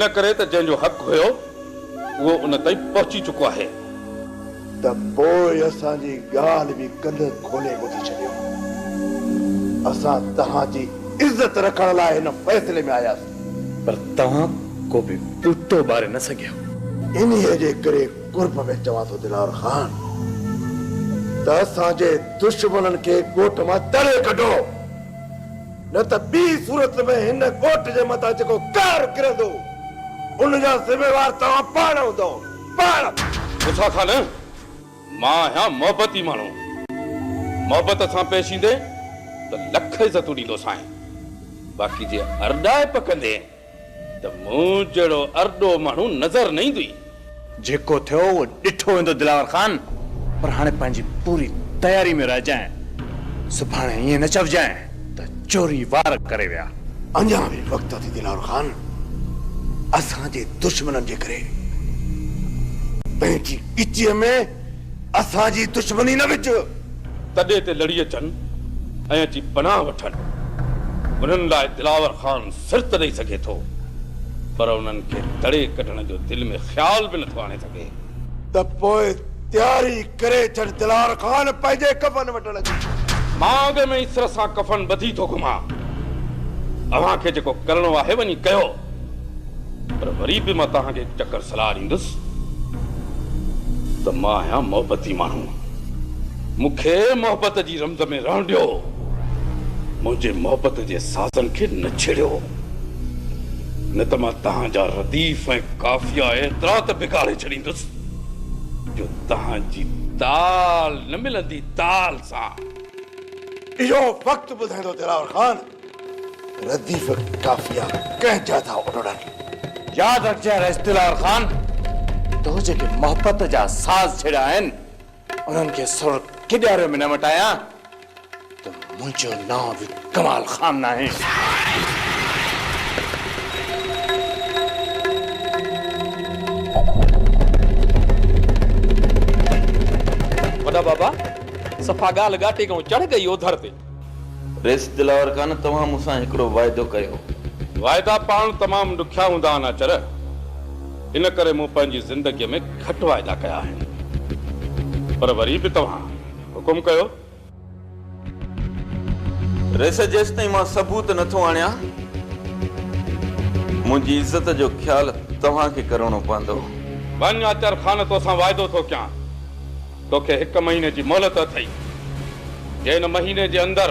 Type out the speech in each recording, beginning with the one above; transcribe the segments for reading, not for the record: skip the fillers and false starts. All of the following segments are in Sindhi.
ان ڪري ته جنهن جو حق هيو اهو ان تائين پهچي چڪو آهي. ته پوء اسان جي ڳالهه به ڪن کولي ٻڌي ڇڏيو. اسان توهان جي عزت رکڻ لاء هن فيصلي ۾ آياسين. پر توهان ڪو به ٻوٽو ٻاري نه سگهيا. انهيء جي ڪري قرب ۾ چوان ٿو دلاور خان ته اسان جي دشمنن کي ڳوٺ مان تڙي ڪڍو. نه ته ٻي صورت ۾ هن ڳوٺ جي مٿان جيڪو قهر ڪرندو، ان جا ذميوار توهان پاڻ هوندؤ، پاڻ! موسيٰ خان، مان آهيان محبتي ماڻهو. محبت سان پيش ايندين ته لک عزتون ڏيندوسانء، باقي جي ارڏائپ ڪندين ته مون جهڙو ارڏو ماڻهو نظر نه ايندوئي. جيڪو ٿيو اهو ڏٺو ويندو دلاور خان، پر هاڻي پنهنجي پوري تياري ۾ رهجانء، سڀاڻي ائين نه چوجانء ته چوري وار ڪري ويا. اڃا به وقت اٿئي دلاور خان، اسان جي دشمنن جي ڪري پنهنجي ڳچيء ۾ اسان جي دشمني نه وجهه. تڏي تي لڙي اچن ۽ اچي پناهه وٺن. انهن لاء دلاور خان سر ته ڏئي سگهي ٿو، پر انهن کي تڙي ڪڍڻ جو دل ۾ خيال به نٿو آڻي سگهي. ته پوء تياري ڪري ڇڏ دلاور خان پنهنجي ڪفن وٺڻ جي. مان اڳ ۾ ئي سر سان ڪفن ٻڌي ٿو گهمان. اوهان کي جيڪو ڪرڻو آهي وڃي ڪيو. پر وري به مان توهان کي هڪ چڪر صلاح ڏيندس ته مان آهيان محبتي ماڻهو، مون کي محبت جي رمز ۾ رهڻ ڏيو، منهنجي محبت جي سازن کي نه ڇيڙيو، نه ته مان توهان جا رديف ۽ قافيا ايترا ته بگاڙي ڇڏيندس جو توهان جي تال نه ملندي تال سان. اهو وقت ٻڌائيندو دلاور خان. رديف قافيا ڪنهن جا ٿا اڏڙن. ياد رکجانء رئيس دلاور خان، تو جيڪي محبت جا ساز ڇيڙيا آهن، انهن کي سر ڪيڏاري ۾ نه مٽايان ته منهنجو نانء به ڪمال خان ناهي. وڏا بابا، صفا ڳالهه ڳاٽي کان چڙهه ڳئي اوڌر تي. رئيس دلاور خان توهان مون سان هڪڙو واعدو ڪيو. واعدا پاڻ تمام ڏکيا هوندا آهن اچر، ان ڪري مون پنهنجي زندگيء ۾ گهٽ واعدا ڪيا آهن. پر وري به توهان حڪم ڪيو. رئيس جيستائين مان ثبوت نٿو آڻيان، منهنجي عزت جو خيال توهان کي ڪرڻو پوندو. وڃ اچر خان توسان واعدو ٿو ڪيان. توکي هڪ مهيني جي مهلت اٿئي. جي ان مهيني جي اندر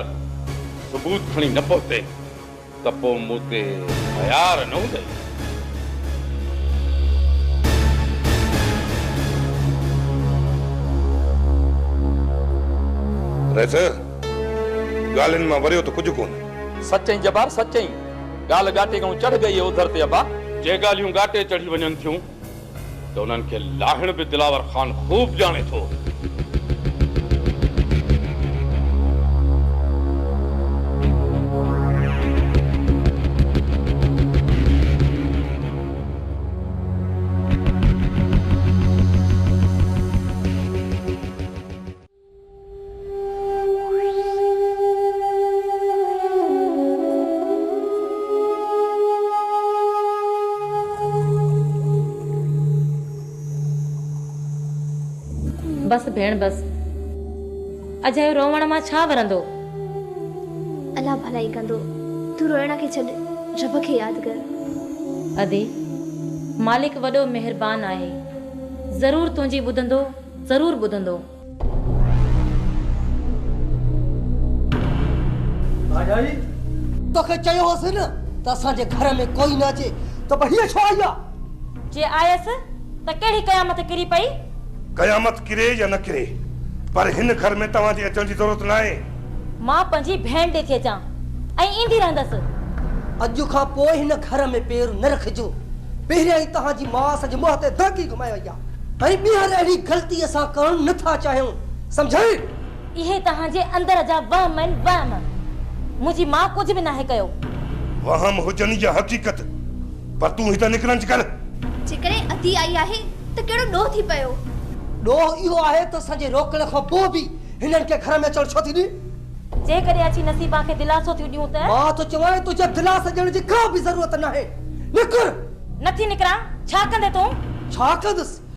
ثبوت کڻي نه پهتين ته پوء مون تي ميار نه هوندئي. رئيس، ڳالهين مان وريو ته ڪجهه ڪونه. سچ ۽ جبار سچ ۽ ڳالهه ڳاٽي کان چڙهه ڳئي اوڌر تي ابا. جي ڳالهيون ڳاٽي چڙهي وڃن ٿيون ته انهن کي لاهڻ به دلاور خان خوب ڄاڻي ٿو. بس ڀيڻ بس. اجايو روئڻ مان ڇا ورندو؟ الله ڀلائي ڪندو. تون روئڻ کي ڇڏ، رب کي ياد ڪر. ادي، مالڪ وڏو مهربان آهي. ضرور تنهنجي ٻڌندو، ضرور ٻڌندو. ڀاڄائي! توکي چيو هوس نه ته اسان جي گهر ۾ ڪوئي نه اچي ته پوء هيء ڇو آئي آ؟ جي آيس ته ڪهڙي قيامت ڪري پئي؟ قيامت ڪري يا نه ڪري پر هن گهر ۾ توهان جي اچڻ جي ضرورت ناهي. مان پنهنجي ڀيڻ ڏي ٿي اچان ۽ ايندي رهندس. اڄ کان پوء هن گهر ۾ پير نه رکجو. پهريائين توهان جي ماء اسان جي منهن تي دانگي گهمائي وئي آ. ۽ ٻيهر اهڙي غلطي اسان ڪرڻ نه ٿا چاهيون، سمجهئي؟ اهي توهان جي اندر جا وهم آهن، وهم. منهنجي ماء ڪجهه به ناهي ڪيو. وهم هجن يا حقيقت، پر تون هتان نڪرڻ جي ڪر. جيڪڏهن ادي آئي آهي ته ڪهڙو ڏوهه ٿي پيو؟ ڏوهه اهو آهي ته اسان جي روڪڻ کان پوء به هنن کي گهر ۾ اچڻ ڇو ٿي ڏين؟ جيڪڏهن اچي نصيبان کي دلاسو ٿيون ڏيون ته. مان ٿو چوانء تنهنجي دلاسي ڏيڻ جي ڪا به ضرورت ناهي. نڪر! نٿي نڪران، ڇا ڪندين تون؟ ڇا ڪندس؟